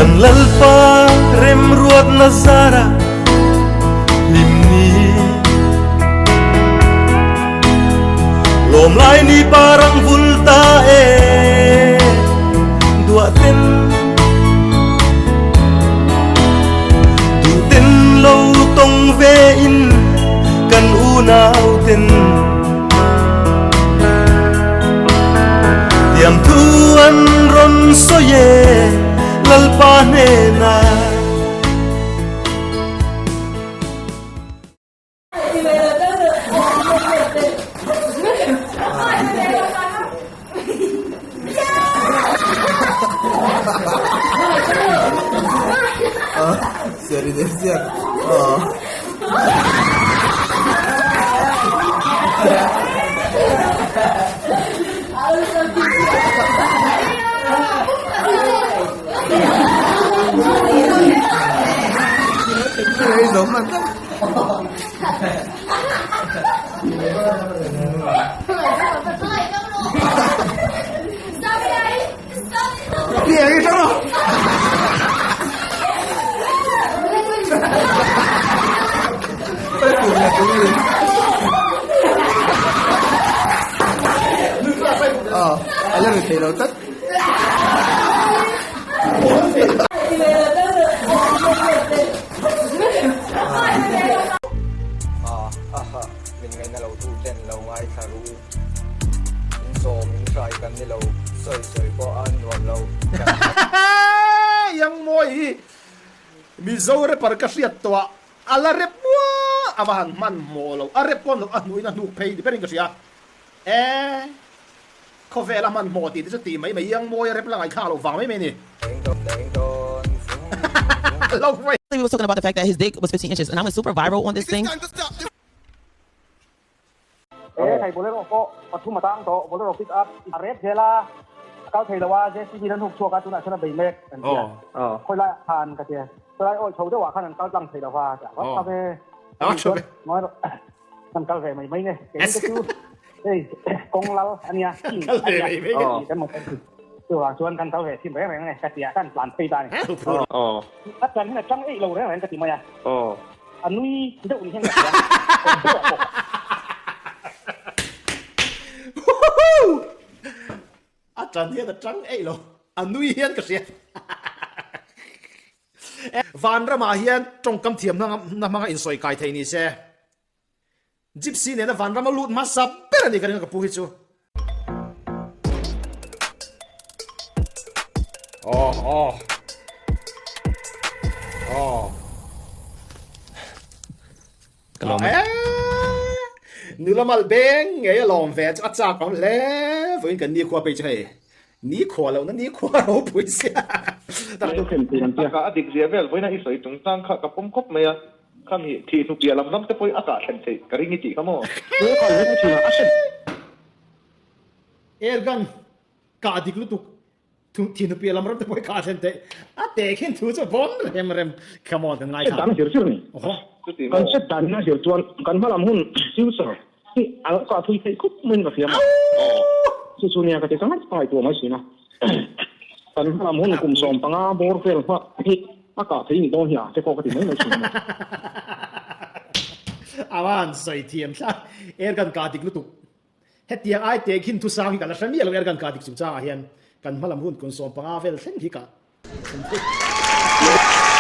Kan Lalpa remruatna zara hlim ni. Lawm lai ni parang vul ta e duah ten. Duh ten lo tawng ve in kan unau ten. Tiam thu an rawn sawi e Lalpa hnenah. Yang mawi hi Mizo rapper ka hriat tawh a, a la rep muah a va han hman hmawh lo, a rep pawn a hnuin a hnuk phei ni berin ka hria. E khawvel a hman hmawh tih te chu tih mai mai Yang mawi a rep la ngaihthlak loh vang mai mai a ni. Lo mai. He was talking about the fact that his dick was 15 inches and I went super viral on this thing. E thei Bolero pawh pathum a tang tawh, Bolero pick up a rep zel a, a kal thei lo a, JCB in an huk chhuak a, tunah chuan a bei mek an ti a, khawi laiah khan ka ti a, chulai awi chho deuhah khan an kal tlang thei lo va, a va tha ve, a ni chuan ngawi rawh, kan kal ve mai mai nge, kei te chu hei kawng lal a nia, king a nia, kan motor chu chuvang chuan kan kal ve thin reng reng nge ka ti a, kan tlan phei ta a ni, a tlan hian a tang eih lo reng reng ka ti mai a. A nui deuh ni hian ka hria. A tan hian a tang eih lo. A nui hian ka hria. Vanramah hian tawngkam thiamna hmanga insawi kai thei ni se. Gypsy nena vanrama lut hmasa ber a ni ka ring a ka pu hi chu. Aw aw aw Ka lawm e. Nula mal beng ngei a lawm ve chu a chak awm hle vawiin kan nikhua pei chu hei nikhua lohna nikhua ropui sia. A dik zia vel vawiina i sawi chungchang kha ka pawm khawp mai a. Khami thih hnu piah lam ram te pawhin a kah thlen theih ka ring i tih kha maw? Airgun kah dik lutuk thih hnu piah lam ram te pawhin kah thlen theih a teh khin thu chu bon rem rem come on kan ngaithla. Dan zir zir ni. Kan set dan in a zir chuan kan hma lam hun future hi a lo kah thui theih khawp maiin ka hria ma. Chu chu nia ka ti ta ngat ngaihtuah mai thin a. Kan hma lam hun kum 15 bawr vel hma hi A kah thei ni dawn hi a te pawh ka ti mai mai thin a ni. A va han sawi thiam thlak. Airgun kah dik lutuk. Hetiang ai teh khin thusang hi ka la hre miah lo airgun kah dik chungchangah hian kan hma lam hun kum 15 vel thleng hi ka thlen thei.